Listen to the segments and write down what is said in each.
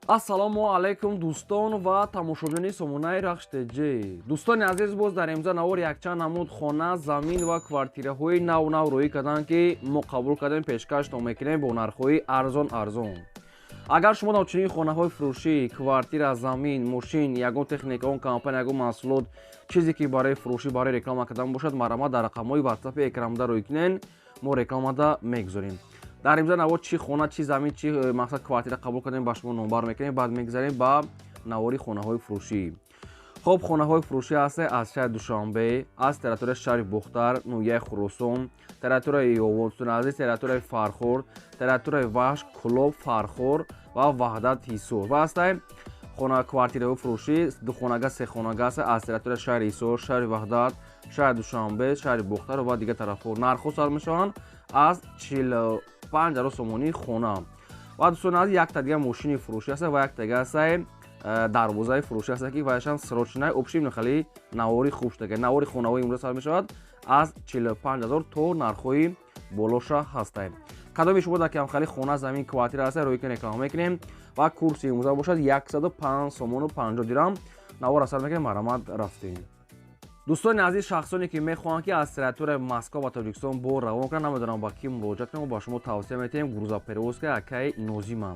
Ассалому алайкум, дӯстон ва тамошобинони сомонаи Рахш ТЖ. Дӯстони азиз, боз дар имза навор якчанд намуд хона, замин ва квартираҳои нав нав рӯӣ карданд, ки мо қабул кардем, пешкаштон мекунем бо нархҳои арзон арзон. Агар шумо навчунин хонаҳои фурӯшӣ, квартира, замин, мошин, ягон техника, он компания, ягон маҳсулот, чизе ки барои фурӯшӣ, барои реклама кардан бошад, марҳамат, дар рақамҳои ватсапи экранбуда рӯй кунен, мо рекламада мегузорем. Дар имза навор чӣ хона, чӣ замин, чӣ мақсад квартира қабул кардем, ба шумо номбар мекунем. Баъд мегузарем ба навори хонаҳои фурӯшӣ. Хоб, хонаҳои фурӯшӣ ҳаста аз шаҳри Душанбе, аз территорияи шаҳри Бохтар, ноҳияи Хуросон, территорияи Ёвон, азиз, территорияи Фархор, территорияи Вахш, Кӯлоб, Фархор ва Ваҳдат, Ҳисор. Ва ҳастай хона квартираҳои фурӯшӣ духонага, сехонага аст аз территорияи шаҳри Ҳисор, шаҳри Ваҳдат, шаҳри Душанбе, шаҳри Бохтар ва дигар тарафҳо. Нархҳо сар мешаванд аз 45 000 сомонии хона. Ва, дӯстони азиз, якта дига мошини фурӯшӣ аст ва якта дига ҳастай дарвозаи фурӯшӣ аст, ки ваяшам срочный. Общем, хеле навори хуб шуда. Навори хонаҳои имрӯз сар мешавад аз 45 000 то нархҳои болоша ҳастай. Кадоми шумо дар камхали хона, замин, квартира ҳаста, рӯи ки реклама мекунем. Ва курси имрӯза бошад 105 сомону 50 дирам. Навор асар мекунем, марҳамат, рафтем. Дӯстони азиз, шахсоне ки мехоҳанд, ки аз территорияи Москва ба Тоҷикистон бор равон кунанд, намедонам ба кӣ муроҷиат кунам, ба шумо тавсия метиҳем грузоперевозка акаи Нозима.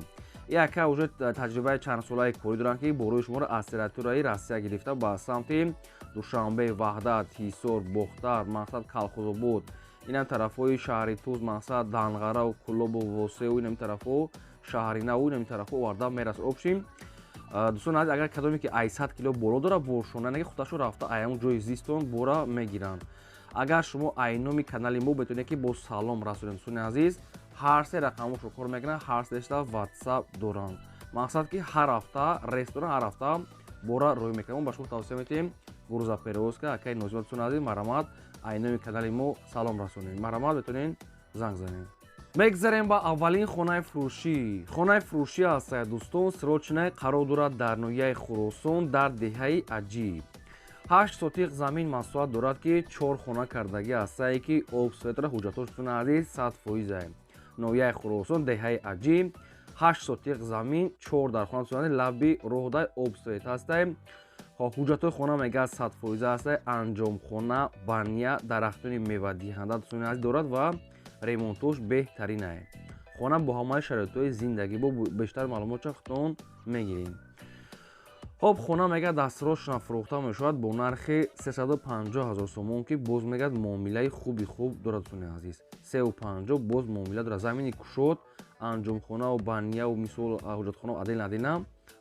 И ака уже таҷрибаи чандсолаи корӣ доранд, ки борои шуморо аз территорияи Россия гирифта ба самти Душанбе, Ваҳдат, Ҳисор, Бохтар, мақсад Калхозобод, инам тарафҳои шаҳри Туз, мақсад Данғарау, Кӯлобу, Восеу, инами тарафҳо, шаҳри Наву, инами тарафҳо оварда мерасад. Общем, дӯстони азиз, агар кадоме ки ай 100 кило боло дора боршона, неки худашо рафта ай ҳамон ҷои зистон бора мегиранд. Агар шумо ай номи канали мо метавонед, ки бо салом расонед, дӯстони азиз, ҳар се рақамошро кор мекунанд, ҳар сешта ватсап доранд. Мақсад ки ҳар ҳафта рейс доранд, ҳар ҳафта бора рӯй мекунанд. Мо ба шумо тавсия метиҳем грузоперевозка акаи Нозима. Дӯстони азиз, марҳамат, ай номи канали мо салом расонед, марҳамат, метавонед занг занед. Мегзарем ба аввалин хонаи фурӯшӣ. Хонаи фурӯшӣ ҳаста, дӯстон, срочный, қарор дорад дар ноҳияи Хуросон, дар деҳаи Аҷиб. 8 сотиқ замин масоҳат дорад, ки чор хона кардагӣ ҳастае, ки об, свет ра, ҳуҷҷатҳо, дӯстони азиз, 100%. Ноҳияи Хуросон, деҳаи Аҷиб, 8 сотиқ замин, чор дар хона, дӯстони, лаби роҳдай, об, свет ҳастай. Ҳуҷҷатҳои хона мегӯяд 100% ҳастай. Анҷомхона, баня, дарахтони мевадиҳанда, дӯстони азиз, дорад ва ремонтош беҳтаринае. Хона бо ҳамаи шароитҳои зиндагӣ. Бо бештар маълумотча худтон мегирем. Хоб, хона мегӯяд дастрочно фурӯхта мешавад бо нархи 350 ҳазор сомон, ки боз мегӯяд муомилаи хуби хуб дорад. Дӯстони азиз, 3,50 боз муомила дорад. Замини кушод, анҷомхонаву баняву мисол ҳуҷҷатхона адел адина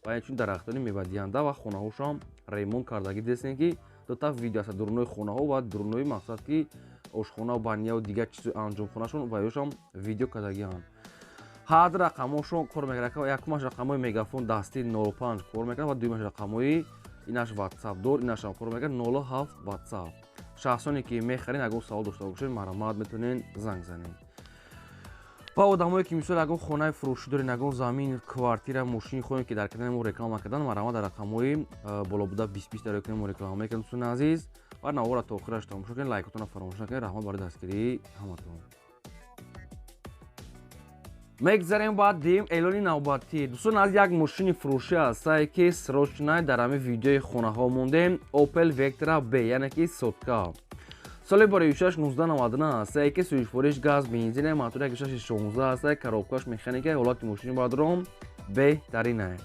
ва инчунин дарахтони мевадиҳанда ва хонаҳошам ремонт кардагӣ. Дидестем, ки дута видео аст: дурунои хонаҳо ва дурунои мақсад ки ошхонаву баняву дигар чизи анҷомхонашон ва ёшам видео кардагианд. Ҳар рақамҳошон кор мекунад. Якумаш рақамҳои Мегафон дастӣ 05 кор мекунад ва дуюмаш рақамҳои инаш ватсап дор, инашам кор мекунад 07 ватсап. Шахсоне ки мехарен, ягон савол дошта бошед, марҳамат, метавонед занг занед. Ва одамое ки мисол ягон хонаи фурӯшӣ дорен, ягон замин, квартира, мошин хоҳем, ки дар канали мо реклама кардан, марҳамат, дар рақамҳои боло буда 20 20 дар мо реклама мекунем. Дӯстони азиз, ва навора то охираш тамошо кунед, лайкотонро фаромӯш накунед. Раҳмат барои дастгирии ҳаматон. Мегзарем ба дим эълони навбатӣ. Дӯстон, аз як мошини фурӯшӣ ҳастае, ки срочный дар ҳамин видеои хонаҳо мондем. Opel Vectra B, яъне ки сотка, соли бораи 1999 ҳастае, ки сӯзишвориш газ, бензин, мотори 16 ҳастае, коробкаш механика. Ҳолати мошини бадром беҳтаринае.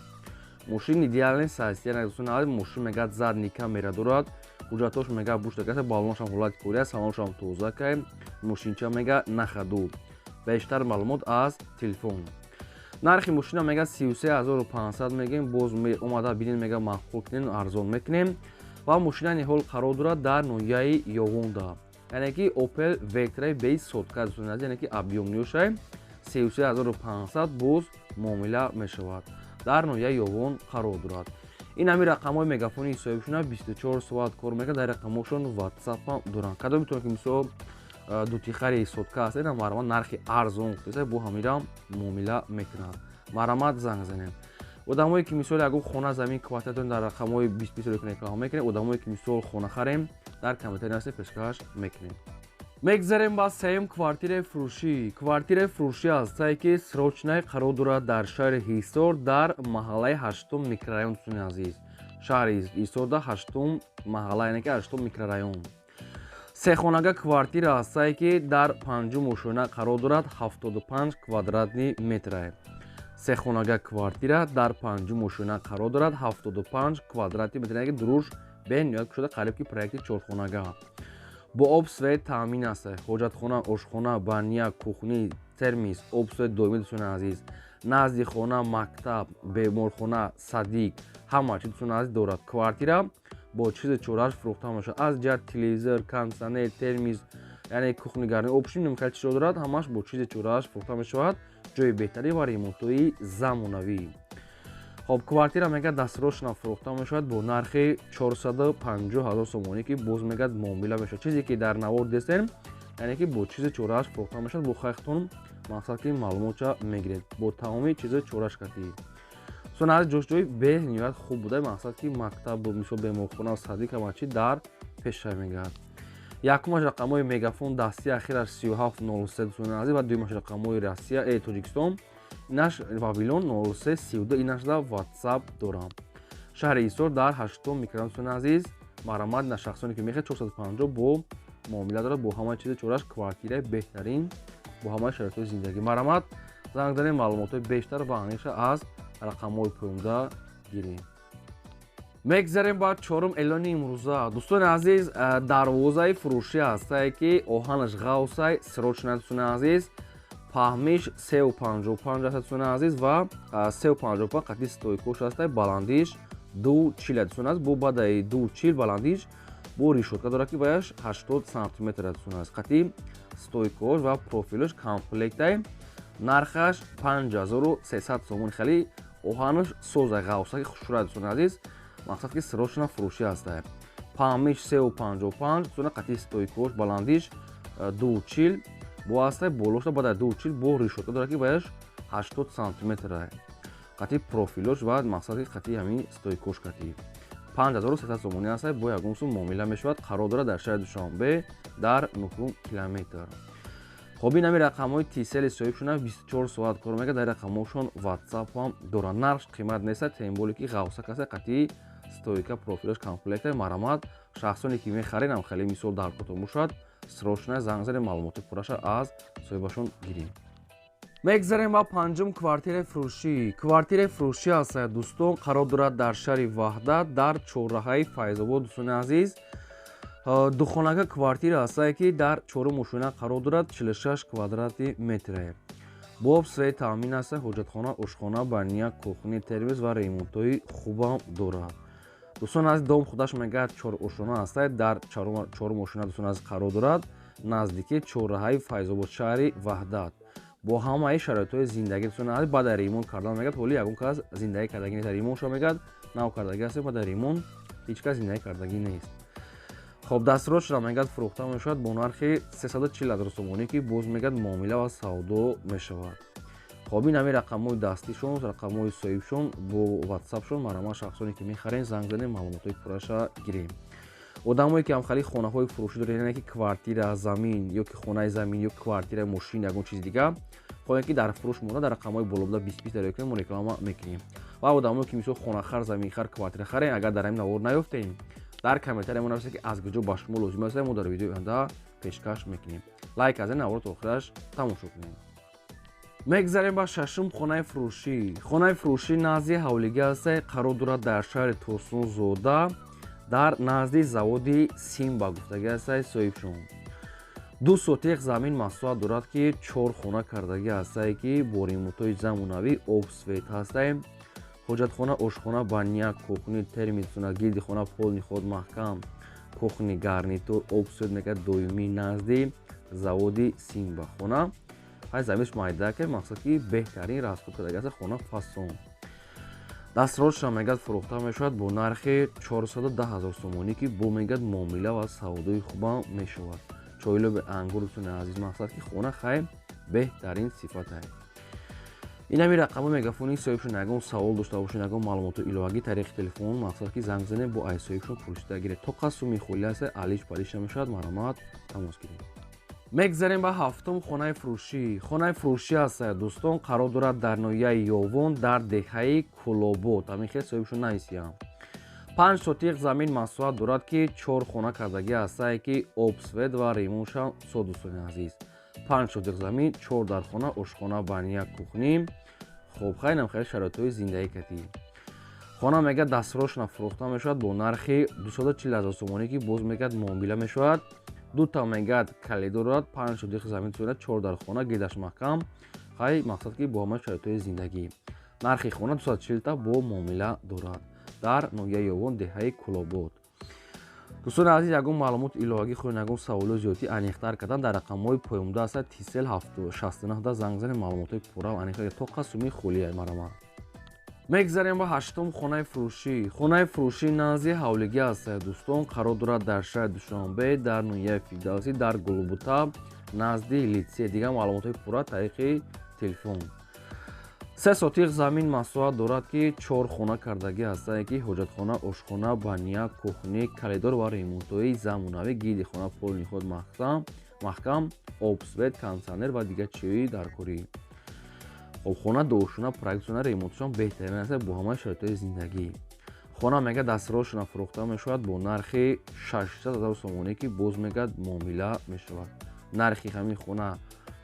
Мошин идеальный состояние. Дӯстон азиз, мошин мегӯяд задний камера дорад, ҳуҷҷатҳош мегӯяд бушта, баллонашам ҳолати кория, салонашам тоза кай, мошинча мега на ходу. Бештар маълумот аз телефон. Нархи мошина мега 33 500 мегӯем, боз омада бинед, мега маъқул кунем, арзон мекунем. Ва мошина ниҳол қарор дорад дар ноҳияи Ёвонда, яъне ки Opel Vectra B сотка, яъне ки объёмный ошай, 33 500, боз муомила мешавад. Дар ноҳияи Ёвон қарор дорад. Ин ҳамин рақамҳои Мегафони соҳибшуна 24 соат кор мекунад, дар рақамҳошон ватсапам доранд. Кадом метавонед, ки мисол дутихари сотка аст, ина марҳамат, нархи арзон гуфтеса, бо ҳамира муомила мекунад, марҳамат, занг занед. Одамое ки мисол ягон хона, замин, квартира дорем, дар рақамҳои 20 20 реклама мекунем. Одамое ки мисол хона харем, дар комментарий ҳастем, пешкаш мекунем. Мегзарем ба сеюм квартираи фурӯшӣ. Квартираи фурӯшӣ ҳастае, ки срочный қарор дорад дар шаҳри Ҳисор, дар маҳаллаи ҳаштум микрорайон. Дӯстони азиз, шаҳри Ҳисорда ҳаштум маҳалла, яъне ки ҳаштум микрорайон. Сехонага квартира ҳастае, ки дар панҷум ошёна қарор дорад, 75 квадратный метрае. Сехонага квартира дар панҷум ошёна қарор дорад, 75 квадратный метр, яъне ки дуруш бениҳоят кушода, қариб ки проекти чорхонага. Бо об, свет таъмин аст, ҳоҷатхона, ошхона, баня, кухня, термиз, об, свет доимӣ. Дӯстони азиз, назди хона мактаб, беморхона, садик, ҳама чи, дӯстони азиз, дорад. Квартира бо чизи чорааш фурӯхта мешавад, аз ҷиҳат телевизор, кондитсионер, термиз, яъне кухни гарни, общем, нимхел чизо дорад, ҳамаш бо чизи чорааш фурӯхта мешавад. Ҷои беҳтарӣ ва ремонтҳои замонавӣ. Хоб, квартира мегӯяд, дастрочно фурӯхта мешавад бо нархи 450 ҳазор сомонӣ, ки боз мегӯяд, муомила мешавад. Чизе ки дар навор дестем, яъне ки бо чизи чорааш фурӯхта мешавад. Бо хайхтон, мақсад ки маълумотча мегиред, бо тамоми чизи чораш катӣ. Дӯстони азиз, ҷош ҷои бениҳоят хуб буда, мақсад ки мактаб, мисол беморхона, садик, ҳама чи дар пеша мегӯяд. Якумаш рақамҳои Мегафон дастӣ, ахираш 3703, дӯстони азиз, ва дуюмаш рақамҳои Россия, Тоҷикистон, инаш Вавилон 0332, инашда Ватсап дорам. Шаҳри Ҳисор, дар ҳаштум микрорайон. Дӯстони азиз, марҳамат, на шахсоне ки мехоҳед, 450 бо муомила дорад, бо ҳамаи чизи чораш, квартираи беҳтарин бо ҳамаи шароитҳои зиндагӣ. Марҳамат, занг занед, маълумотҳои бештар ва аниқша аз рақамҳои поёнда гирем. Мегзарем ба чорум эълони имрӯза. Дӯстони азиз, дарвозаи фурӯшӣ ҳастае, ки оҳанаш ғавсай, срочно, дӯстони азиз, паҳмиш 3,55 аст, дӯстони азиз, ва 3,55 қати стойкош ҳастай, баландиш 2,40, дӯстони азиз, бо бадаи 2,40 баландиш, бо решётка дорад, ки ваяш 80 сантиметр, дӯстони азиз, қати стойкош ва профилош комплектай. Нархаш 5300 сомон. Хеле оҳанаш созай, ғавсаки хушрӯя, дӯстони азиз, мақсад ки срочно фурӯшӣ ҳастай. Паҳмиш 3,55, дӯстони, қати стойкош, баландиш 2,40 бо ҳастай, болошта баъд 2,40, бо решётка дорад, ки ваяш 80 сантиметр, қати профилош ва мақсад ки қати ҳамин стойкош қати 5300 сомонӣ ҳастай, бо ягон сум муомила мешавад. Қарор дорад дар шаҳри Душанбе, дар нуҳум километр. Хоб, ин ҳами рақамҳои Тисели соҳибшона, 24 соат кор мекард, дар рақамҳошон Ватсап ҳам доранд. Нарх қимат неста, тем более ки ғавсак аста, қати стойка, профилаш комплекта. Марҳамат, шахсоне ки мехаред, ам хеле мисол дар кутон бошад, срочно занг занед, маълумоти пурраша аз соҳибашон гирем. Мегзарем ба панҷум квартираи фурӯшӣ. Квартираи фурӯшӣ ҳаст, дӯстон, қарор дорад дар шаҳри Ваҳдат, дар чорраҳаи Файзобод. Дӯстони азиз, духонага квартира ҳастае, ки дар чорум ошёна қарор дорад, 46 квадрати метре, бо об, свет таъмин аст, ҳоҷатхона, ошхона, баня, кухня, термиз ва ремонтҳои хубам дорад. Дӯстон азиз, дом худаш мегӯяд, чор ошёна ҳастае, дар чорум ошёна, дӯстон азиз, қарор дорад, наздики чорраҳаи Файзобод, шаҳри Ваҳдат, бо ҳамаи шароитҳои зиндагӣ. Дӯстон азиз, баъд аз ремонт кардан мегӯяд, ҳоли ягон кас зиндагӣ кардагӣ нест, ремонтшо мегӯяд, нав кардагӣ аст, баъд аз ремонт ҳеҷ кас зиндагӣ кардагӣ нест. Хоб, дастрочно мегӯяд, фурӯхта мешавад бо нархи 340 ҳазор сомонӣ, ки боз мегӯяд, муомила ва савдо мешавад. Хоб, ин ҳами рақамҳои дастишон, рақамҳои соҳибшон бо Ватсапшон. Марҳамат, шахсоне ки мехарем, занг занем, маълумотҳои пурраша гирем. Одамое ки ҳамхали хонаҳои фурӯшӣ доред, яъне ки квартира, замин ё ки хонаи замин ё квартира, мошин, ягон чизи дига хоҳем, ки дар фурӯш монда, дар рақамҳои болобуда 20 20 дарё кунем, мо реклама мекунем. Ва одамое ки мисол хонахар, заминхар, квартирахарем, агар дар ҳамин навор наёфтем, дар комментария мо нависед, ки аз куҷо ба шумо лозим аст, мо дар видеои оянда пешкаш мекунем. Лайк аз ин наворо то охираш тамошо кунем. Мегзарем ба шашум хонаи фурӯшӣ. Хонаи фурӯшӣ назди ҳавлигӣ ҳаста, қарор дорад дар шаҳри Турсунзода, дар назди заводи Симба гуфтагӣ ҳастаи соҳибшон. 2 сотих замин масоҳат дорад, ки чор хона кардагӣ ҳастае, ки бо ремонтҳои замонавӣ, об, свет ҳастае, ҳоҷатхона, ошхона, баня, кухня, термизуна, гирди хона полный ход, маҳкам, кухня гарнитур, об, свет мегӯяд доимӣ, назди заводи Симба хона ҳай, заминаш майда, ки мақсад ки беҳтарин расход кардаги аст, хона фасон. Дастрочно мегӯяд, фурӯхта мешавад бо нархи 410 ҳазор сомонӣ, ки бо мегӯяд, муомила ва савдои хубам мешавад. Чойлоби ангур, дӯстони азиз, мақсад ки хона хай беҳтарин сифатае. Ин ҳами рақамҳои Мегафони соҳибшон. Ягон савол дошта бошед, ягон маълумоти иловагӣ, тариқи телефон, мақсад ки занг занед, бо ай соҳибшон пурсида гиред. То қад суми холӣ аст, алиш палиш намешавад. Марҳамат, тамос гиред. Мегзарем ба ҳафтум хонаи фурӯшӣ. Хонаи фурӯшӣ аст, дӯстон, қарор дорад дар ноҳияи Ёвон, дар деҳаи Кулобод. Ҳамин хел соҳибшон нависиям. 5 сотиқ замин масоҳат дорад, ки чор хона кардагӣ ҳастае, ки об, свет ва ремонтшам со. Дӯстони азиз, 5 сотиқ замин, чор дархона, ошхона, баня, кухня. Хоб, хайнам хеле шароитҳои зиндагӣ кардӣ. Хона мегӯяд, дастрочно фурӯхта мешавад бо нархи 240 ҳазор сомонӣ, ки боз мегӯяд, муомила мешавад. Дута мегӯяд, калид дорад, 5 сотиқ замин дорад, чор дархона, гирдаш маҳкам. Хай, мақсад ки бо ҳамаи шароитҳои зиндагӣ. Нархи хона 240-та, бо муомила дорад, дар ноҳияи Ёвон, деҳаи Кулобод. Дӯстони азиз, ягон маълумот иловагӣ хоҳед, ягон саволо зиёдӣ аниқтар кардан, дар рақамҳои поёнда аста Тисел 69 занг занед, маълумотҳои пурра аниқтар то қасуми холия марама. Мегзарем ба ҳаштум хонаи фурӯшӣ. Хонаи фурӯшӣ назди ҳавлигӣ аст, дӯстон, қарор дорад дар шаҳри Душанбе, дар ноҳияи Фирдавсӣ, дар Гулбута, назди литсей. Дигар маълумотҳои пурра тариқи телефон. 3 сотиқ замин масоҳат дорад, ки чор хона кардагӣ ҳастае, ки ҳоҷатхона, ошхона, баня, кухня, коридор ва ремонтҳои замонавӣ, гирди хона полный худ маҳкам, об, свет, кондитсионер ва дигар чиҳои даркорӣ. Хоб, хона дуошона, проектшона, ремонтшон беҳтарин аст, бо ҳамаи шароитҳои зиндагӣ. Хона мегӯяд, дастрочно фурӯхта мешавад бо нархи 600 ҳазор сомонӣ, ки боз мегӯяд, муомила мешавад. Нархи ҳамин хона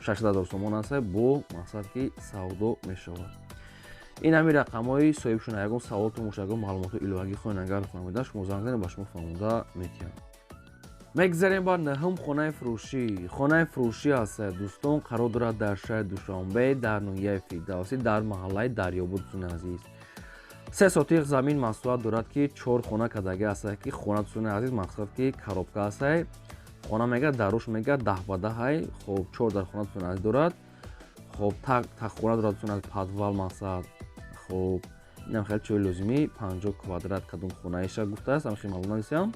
600 ҳазор сомон аст, бо мақсад ки савдо мешавад. Ин ҳамин рақамҳои соҳибшона. Ягон саволтон бошад, ягон маълумоти иловагӣ хоҳед, агар фаҳмида, шумо занг занед, ба шумо фаҳмонда метиҳам. Мегзарем ба нӯҳум хонаи фурӯшӣ. Хонаи фурӯшӣ аст, дӯстон, қарор дорад дар шаҳри Душанбе, дар ноҳияи Фирдавсӣ, дар маҳаллаи Дарёбуд. Дӯстони азиз, 3 сотиқ замин масоҳат дорад, ки чор хона кардагӣ аст, ки хона, дӯстони азиз, мақсад ки коробка аст. Хона мегӯяд, даруш мегӯяд, 10 ба 10-ай. Хоб, чор дар хона, дӯстони азиз, дорад. Хоб, так хона дорад, дӯстони азиз, подвал мақсад. Хоб, инам хеле чои лозимӣ. 50 квадрат кадом хонаиша гуфтааст, ам хеле маълум надистам.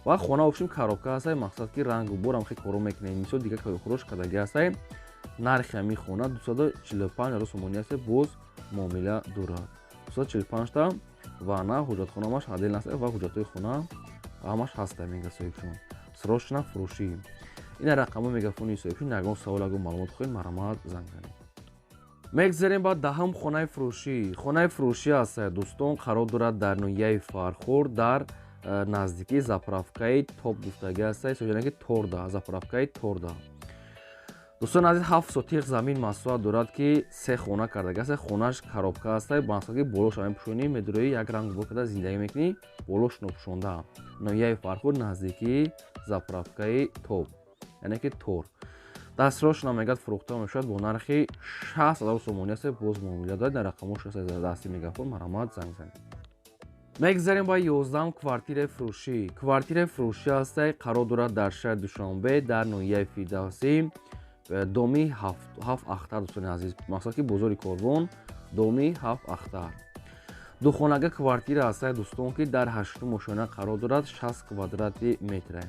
Ва хона общем коробка ҳастай, мақсад ки рангу бор ам хеле коро мекунем, мисол, дигар хурош кардагӣ ҳастай. Нархи ҳамин хона 245 ҳазор сомонӣ аст, боз муомила дорад. 245-та ва на ҳуҷҷатхонамаш отдельно аст ва ҳуҷҷатҳои хона ҳамаш ҳаста, мега соҳибшон. Срочно фурӯшӣ. Ина рақамҳои мегафони соҳибшон. Ягон савол, ягон маълумот хоҳед, марҳамат, занг занед. Мегзарем ба даҳум хонаи фурӯшӣ. Хонаи фурӯшӣ аст, дӯстон, қарор дорад дар ноҳияи Фархор, дар наздикии заправкаи Топ гуфтагӣ аст, ки Торда, заправкаи Торда. Дӯстон азиз, 7 сотиқ замин масоҳат дорад, ки се хона кардагӣ аст. Хонаш коробка аст, ба мақсад ки болоша мепӯшонӣ, медуроӣ, як ранг бор карда зиндагӣ мекунӣ, болош нопӯшонда. Ноҳияи Фархор, наздикии заправкаи Топ, яъне ки Тор. Дастрочно мегӯяд, фурӯхта мешавад бо нархи 60 ҳазор сомонӣ аст, боз муомила дорад. Дар рақамҳо дасти мегафон, марҳамат, занг занед. Мегзарем ба 11-ум квартираи фурӯшӣ. Квартираи фурӯшӣ ҳастай, қарор дорад дар шаҳри Душанбе, дар ноҳияи Фирдавсӣ, доми Ҳафт Ахтар. Дӯстони азиз, мақсад ки бозори Корвон, доми Ҳафт Ахтар. Духонага квартира ҳастай, дӯстон, ки дар ҳаштум ошёна қарор дорад, 60 квадрати метре,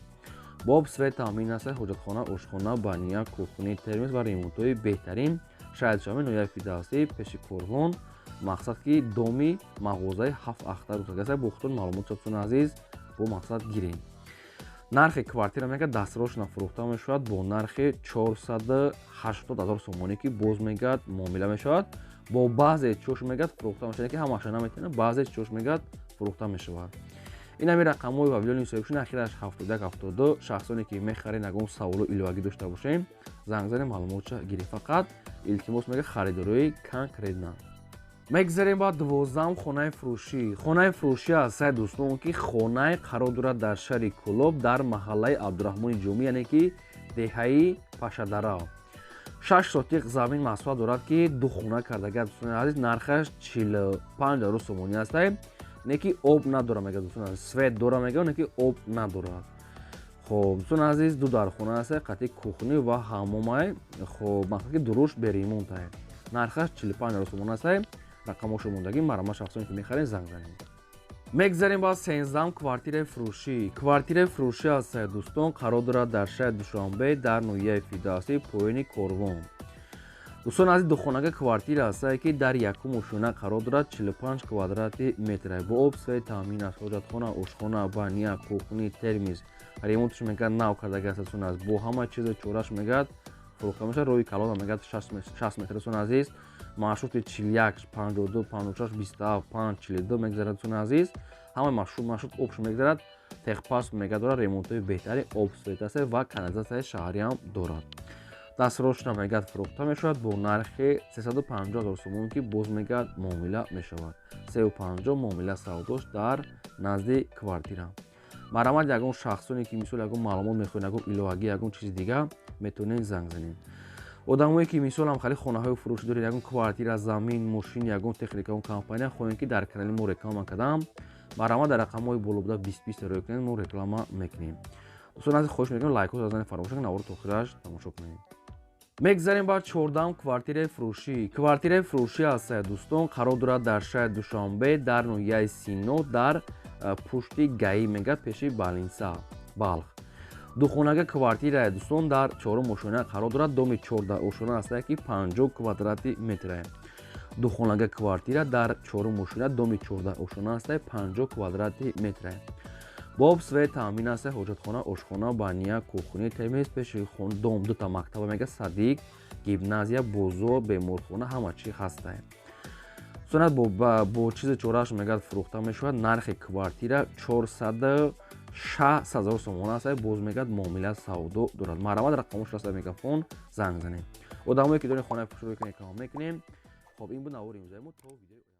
бо об, свет таъмин аст, ҳоҷатхона, ошхона, баня, кухня, термос ва ремонтҳои беҳтарин. Шаҳри Душанбе, ноҳияи Фирдавсӣ, пеши Корвон, мақсад ки доми мағозаи Ҳафт Ахтар гуфтагӣ. Бо худтон маълумот, дӯстони азиз, бо мақсад гирем. Нархи квартира мегӯяд, дастрочно фурӯхта мешавад бо нархи 480 ҳазор сомонӣ, ки боз мегӯяд, муомила мешавад. Бо баъзе чош мегӯяд, фурӯхта мешавад, ки ҳамаша наметавонад, баъзе чош мегӯяд, фурӯхта мешавад. Ин ҳамин рақамҳои вавилони соҳибшун, ахираш 71 72. Шахсоне ки мехаред, ягон саволу иловагӣ дошта бошем, занг занем, маълумотша гирем. Фақат илтимос, мега, харидорои конкретно. Мегзарем ба 12-ум хонаи фурӯшӣ. Хонаи фурӯшӣ аст, дӯстон, ки хонае қарор дорад дар шаҳри Кӯлоб, дар маҳаллаи Абдураҳмони Ҷомӣ, яъне ки деҳаи Пашадара. 6 сотиқ замин масоҳат дорад, ки ду хона кардагӣ. Дӯстони азиз, нархаш 45 ҳазор сомонӣ аст, не ки об надорад, мега, дӯстони азиз, свет дора, мега, не ки об надорад. Хоб, дӯстони азиз, ду дархона аст, қатъи кухня ва ҳаммомай. Хоб, мақсад ки дуруш беремонтай. Нархаш 45 ҳазор сомон аст. Рақамҳошо мондагӣ, марҳамат, шахсоне ки мехаред, занг занед. Мегзарем ба 13-ум квартираи фурӯшӣ. Квартираи фурӯшӣ аст, дӯстон, қарор дорад дар шаҳри Душанбе, дар ноҳияи Фирдавсӣ, поёни Корвон. Дӯстон азиз, духонага квартира ҳастае, ки дар якум ошёна қарор дорад, 45 квадрати метр, бо об, свет таъмин аст, ҳоҷатхона, ошхона, баня, кухни, термиз. Ремонтш мегӯяд нав кардаги аст, дӯстон азиз, бо ҳама чизу чораш мегӯяд фурӯхта мешавад. Роҳи калона мегӯяд 60 метр, дӯстон азиз. Маршрути 41, 52, 56, 27, 5, 42 мегзарад, дӯстон азиз. Ҳама маршрут обш мегзарад. Техпаспорт мегӯяд дорад, ремонтҳои беҳтари, об, свет аст ва канализатсияи шаҳриам дорад. Дастрошна мегӯяд фурӯхта мешавад бо нархи 350 ҳазор сомон, ки боз мегӯяд муомила мешавад. 350 муомила савдош дар назди квартира. Марҳамат, ягон шахсоне, ки мисол ягон маълумот мехоҳед, ягон иловагӣ, ягон чизи дига, метавонед занг занед. Одамое, ки мисол ҳам хали хонаҳои фурӯшӣ доред, ягон квартира, замин, мошин, ягон техника, ягон компания хоҳем, ки дар канали мо реклама кардам, марҳамат, дар рақамҳои боло буда 20 20 рӯй кунед, мо реклама мекунем. Дӯстон азиз, хоҳиш мекунем, лайкҳо зазани фаромӯш накунед, наворо то охираш тамошо кунед. Мегзарем ба 14-ам квартираи фурӯшӣ. Квартираи фурӯшӣ ҳастая, дӯстон, қарор дорад дар шаҳри Душанбе, дар ноҳияи Сино, дар пушти ГАИ, мегӯяд пеши больница Балх. Духонага квартирае, дӯстон, дар чорум ошёна қарор дорад, доми 14 ошёна ҳастая, ки 50 квадрати метрае. Духонага квартира дар чорум ошёна, доми 14 ошёна ҳастая, 50 квадрати метрае, бо об, свет таъмин аст, ҳоҷатхона, ошхона, баня, кухни, термиз. Пеши дом дута мактаба мега, садик, гимназия, бозор, беморхона, ҳама чи ҳастае. Сонат бо чизи чораш мегӯяд фурӯхта мешавад. Нархи квартира 460 ҳазор сомон аст, боз мегӯяд муомила савдо дорад. Марҳамат, рақамош аст, мегафон занг занед. Одамое, ки дорем хонаи фурӯшро, реклама мекунем. Хоб, ин буд навори имрӯзаи мо. То видеои.